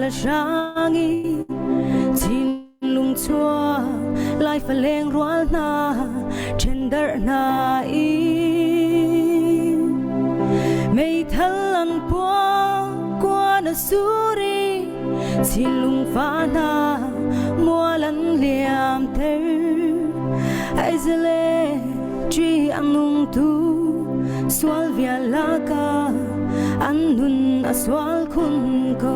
a hrang i Chinlung chuak Lai faleng rual hna ṭhendarh hna i meithal an puak kuan a sur i Chinlung fa hna mual an liam ter. Aizale ṭi a nung tu sual vial laka an nun a sual khun ko.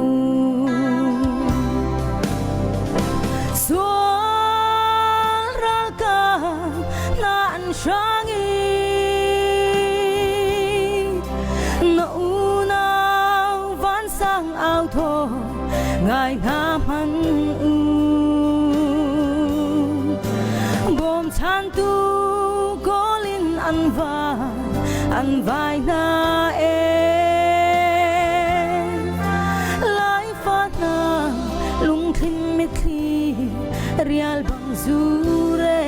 Sual ralkap na an hrang i na unau vansang au thaw ngai hna hmanh u. Bawmchantu kawl in an va an vai hna e. Laifa hna lungthin mitthli rial bang zure.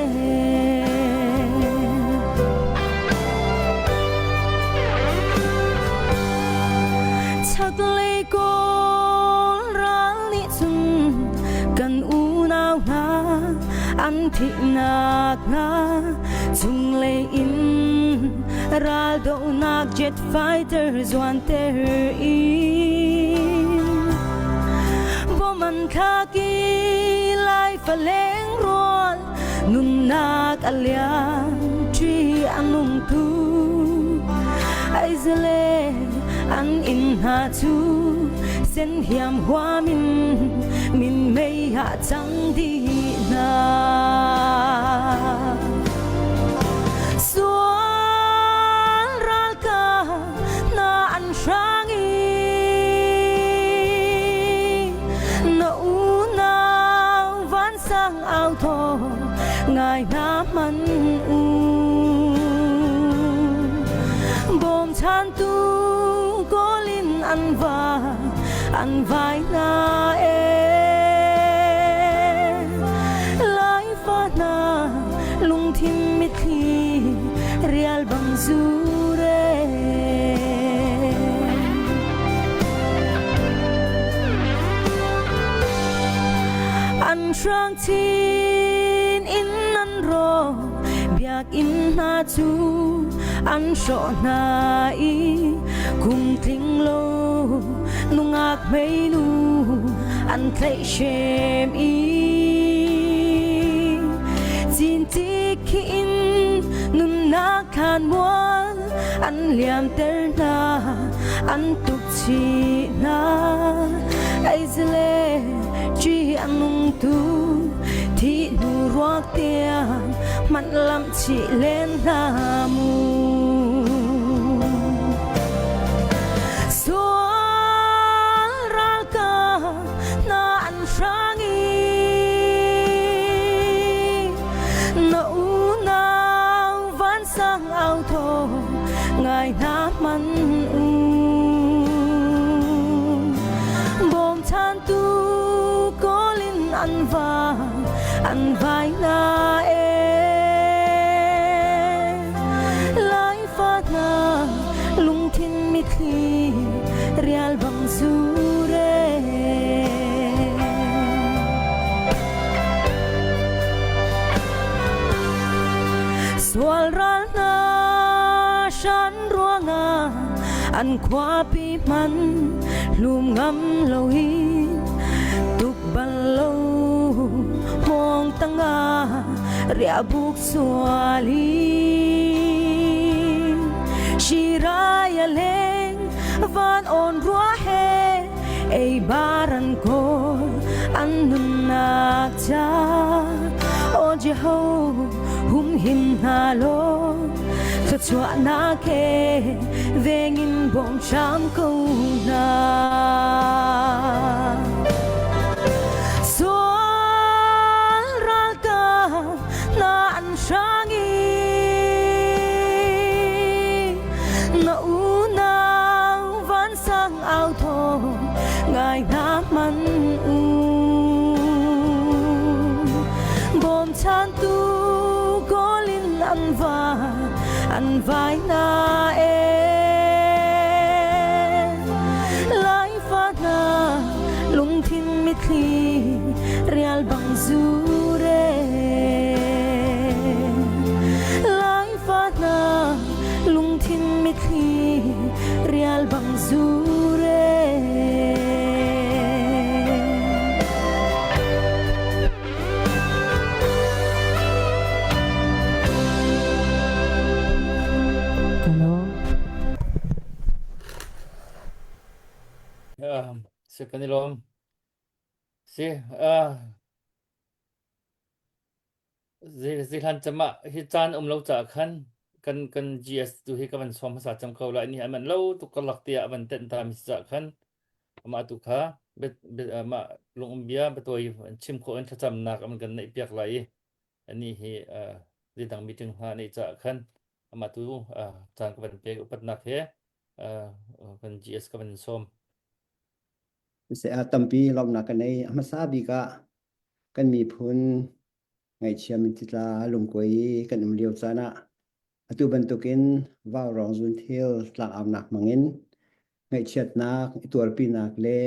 Chaklei Kawl ral nih cun kan unau hna an thihnak hna chunglei in raldohnak jet fighter zuanter i bom an thlak i lai faleng rual nunnak a liam ṭi a nung tu aizale an inn hna cu sen hiam huam in min mei ah cang dih hna. Sual ralkap na an hrang i na unau vansang au thaw ngai hna hmanh u. Bawmchantu kawl in an va an vai hna e. Laifa hna lungthin mitthli rial bang zure. An hrang chin in an ro biakinn hna cu an hrawh hna i kum tling lo nungak hmeinu an tlaihhrem i cintik khi in nunnak khan mual an liamter hna an tuk chih hna. Aizile ṭi a nung tu thi hnu ruak tiang hmanh lamh chih len hna mu. Sual ralkap hna an hrang i na unau vansang au thaw ngai hna hmanh u. Bawmchantu kawl in an va an vai hna e. Laifa hna lungthin mitthli rial bang zure. Sual ral hna shan ruangah an khuapi hman hlum ngam lo hi tuk bal lo hmawng tangah riahbuk sual hi Shirai a leng van on rua he ei baran kawl an nunnak ca O Jehovah humhim hna law thluachuahnak he vengin bawm hram ko hna. Sual ralkap hna an hrang i na unau vansang au thaw ngai hna hmanh u. Bawmchantu kawl in an va an vai hna e. Laifa hna lungthin zure. Laifa hna lungthin mitthli rial bang zure. Hello. Si kan i lawm. Si uh, Zihlan cem ah hi caan um lo caah khan kan kan GS tu hi ka van sawm hmasa cang ko lai ni an man lo tuk karlak tiah a van tenh ta mi si caah khan amah tu kha mah lungum bia biatawi chim khawh in thlacamnak an kan neih piak lai i ani hi zeidang meeting hna neih caah khan amah tu caan ka van pek upatnak he kan GS ka van sawm. Siseh ah tampi lawmhnak ka nei. A hmasa bik ah kan miphun ngaihchia mintitla lungkuai i kan um lio caan ah atu bantukin vaurawng zunthil tlangaunak hmangin ngaihchiatnak i tuarpinak le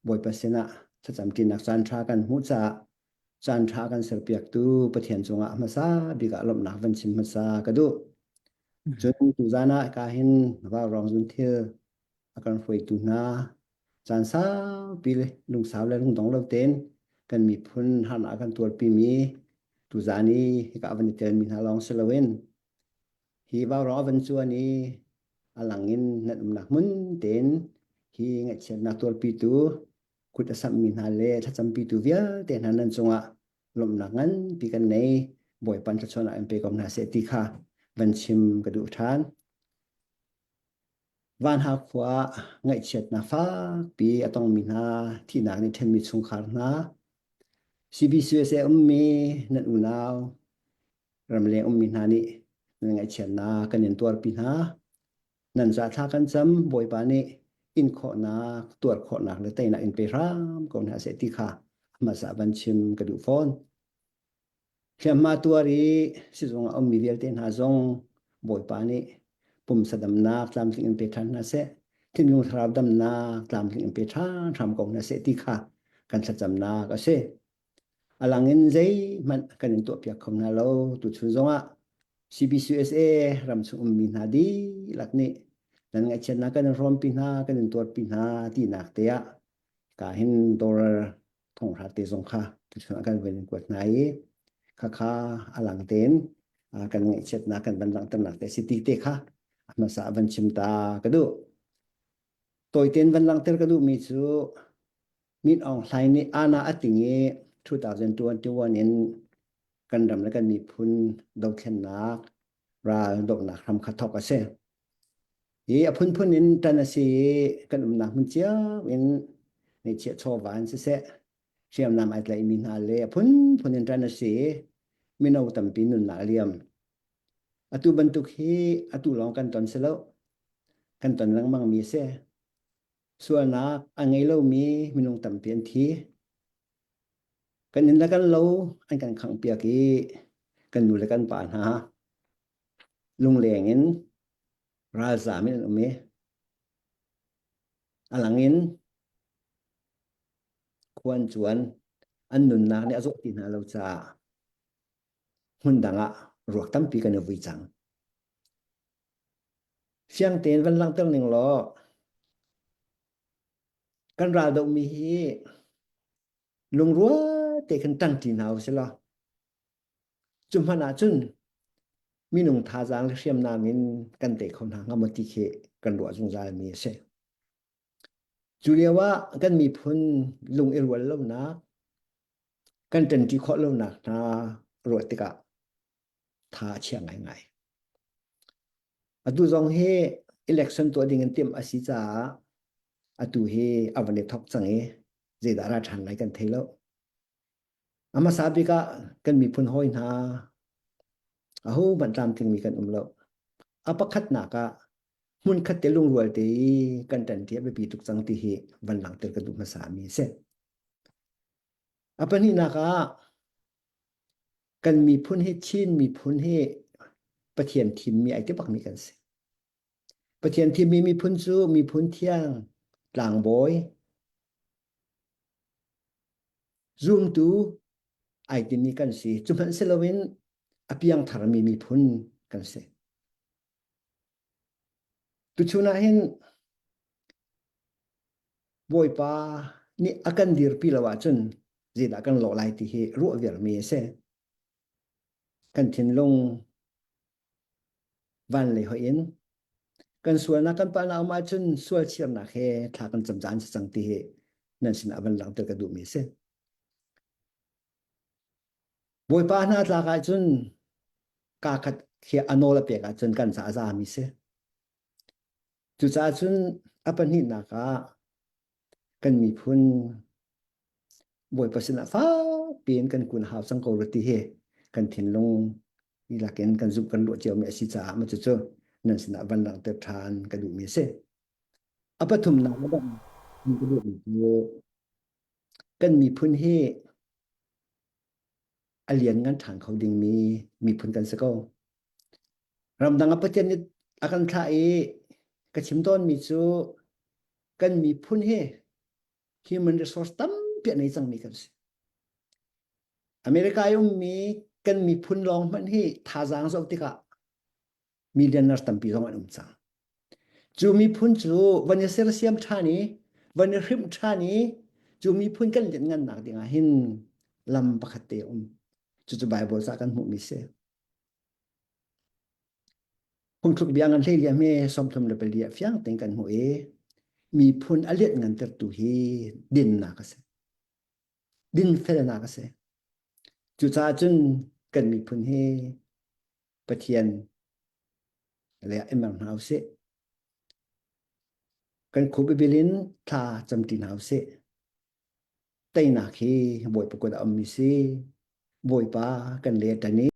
Bawipa sinah thlacamṭinak caanṭha kan hmuh caah caanṭha kan serpiaktu Pathian cungah hmasa bik ah lawmhnak van chim hmasa ka duh. Cun tuzaan ah ka hin vaurawng zunthil a kan hruaitu hna caan saupi le lungsau le lungdong lo tein kan miphun harnak a kan tuarpimi tuzaan i hika a van i telmi hna lawng si loin hi vaurawng a van cuan i a lang in nan umnak hmun tein hi ngaihchiatnak tuarpitu kut a samhmi hna le thlacampitu vialte hna nan cungah lawmhnak nganpi kan nei Bawipa thluachuahnak in pe ko hna seh ti kha van chim ka duh ṭhan. Vanhau khua ah ngaihchiatnak fakpi a tongmi hna, thihnak nih ṭhenmi chungkhar hna, CBCUSA ummi nan unau, ramleng ummi hna nih nan ngaihchiatnak kan in tuarpi hna. Nan ca thla kan cam, Bawipa nih in khawhnak, tuar khawhnak le teinak in pe hram ko hna seh ti kha hmasa van chim ka duh fawn. Hliamhma tuar i sizung ah ummi vialte hna zong Bawipa nih pumsa damnak tlamtling in pe ṭhan hna seh, thinlung thlarau damnak tlamtling in pe ṭhan hram ko hna seh ti kha kan thlacamnak a si. A lang in zeihmanh kan in tuahpiak kho hna lo. Tuchun zongah CBCUSA ramchung ummi hna dihlak nih nan ngaihchiatnak kan in hrawmpi hna, kan in tuarpi hna tinak te ah ka hin dollar thonghra te zong kha tuchun ah kan van in kuat hna i khakha a lang tein kan ngaihchiatnak kan van langhternak te si ti te kha a hmasa van chim ta ka duh. Tawitein van langhter ka duhmi cu Min Aung Hlaing nih ana a ting i 2021 in kan ram le kan miphun dothlennak ral dohnak hram kha thawk a si. Hi a phunphun in ṭan a si i kan umnak hmun cio in ngeihchiah chawva in siseh, hriamnam ai tlaihmi hna le a phunphun in ṭan a si i mino tampi nunnak a liam. Atu bantuk hi atu lawng kan ton si lo. Kan ton lengmangmi a si. Sualnak a ngei lomi minung tampi an thi. Kan inn le kan lo an kan khanghpiak i kan nu le kan pa hna lungleng in ralzaam in an um i a lang in khua an cuan an nunnak nih a zawh ti hna lo caah hmun dang ah ruak tampi kan i vui cang. Fiang tein van langhter ning law kan ral dohmi hi lungrual te khan ṭangṭi hna u sih law Cu hmanh ahcun minung thazaang le hriamnam in kan tei kho hna hnga maw ti khi kan ruah zungzal mi a si. Cu lio ah kan miphun lung i rual lonak, kan ṭanṭi khawh lonak hna ruah tikah tha a chia ngaingai. Atu zong hi election tuah ding in timh a si caah atu hi a van i thok cang i zeidah ra ṭhan lai kan thei lo. A hmasa bik ah kan miphun hawi hna ahohmanh tlamtlingmi kan um lo. A pakhatnak ah hmunkhat te lungrual te i kan ṭanṭi a biapi tuk cang ti hi van langhter ka duh hmasa mi a si. A pahnihnak ah kan miphun hi Chin miphun hi Pathian thimmi ai ti bakmi kan si. Pathian thimmi miphun cu miphun thiang, tlangbawi, Zumtu. ai timi kan si. Cu hmanh si loin a piangtharmi miphun kan si. Tuchun ah hin Bawipa nih a kan dirpi lo ahcun zeidah kan lawh lai ti hi ruah viarmi a si. Kan thinlung van lei hoih in kan sualnak kan palhnak um ahcun sual chirnak he thla kan cam caan si cang ti hi nan sinah van langhter ka duhmi a si. Bawipa hna tlak ahcun kaa khat khi a nawl a pek ahcun kan ca a zami si. Cucaah cun a pahnihnak ah kan miphun Bawipa sinah fakpi in kan kun hau cang ko rua ti hi kan thinlung dihlak in kan zumh kan ruah ciomi a si caah maw cucu nan sinah van langhter ṭhan ka duhmi a si. A pathumnak a dang ka duhmi cu kan miphun hi a lianngan ṭhan kho dingmi miphun kan si ko. Ramdang ah Pathian nih a kan thlah i ka chim tawnmi cu kan miphun hi human resource tampi a nei cangmi kan si. America i ummi kan miphun lawng hmanh hi thazaang zoh tikah millionaires tampi zong an um cang. Cu miphun cu van i sersiam ṭhan i van i hrimh ṭhan i cu miphun kan lianhngannak ding ah hin lam pakhat te a um. Cucu Bible ca kan hmuhmi si. Phungthluk bia ngan hlei liam hi 34 ah fiang tein kan hmuh i miphun a lianhngantertu hi dinnak a si. Dinfelnak a si. Cucaah cun kan miphun hi Pathian le i mer hna usih. Kan khuabibil in thla camṭi hna usih. Teinak hi Bawipa kut ah a ummi si. Bawipa kan le ṭan i.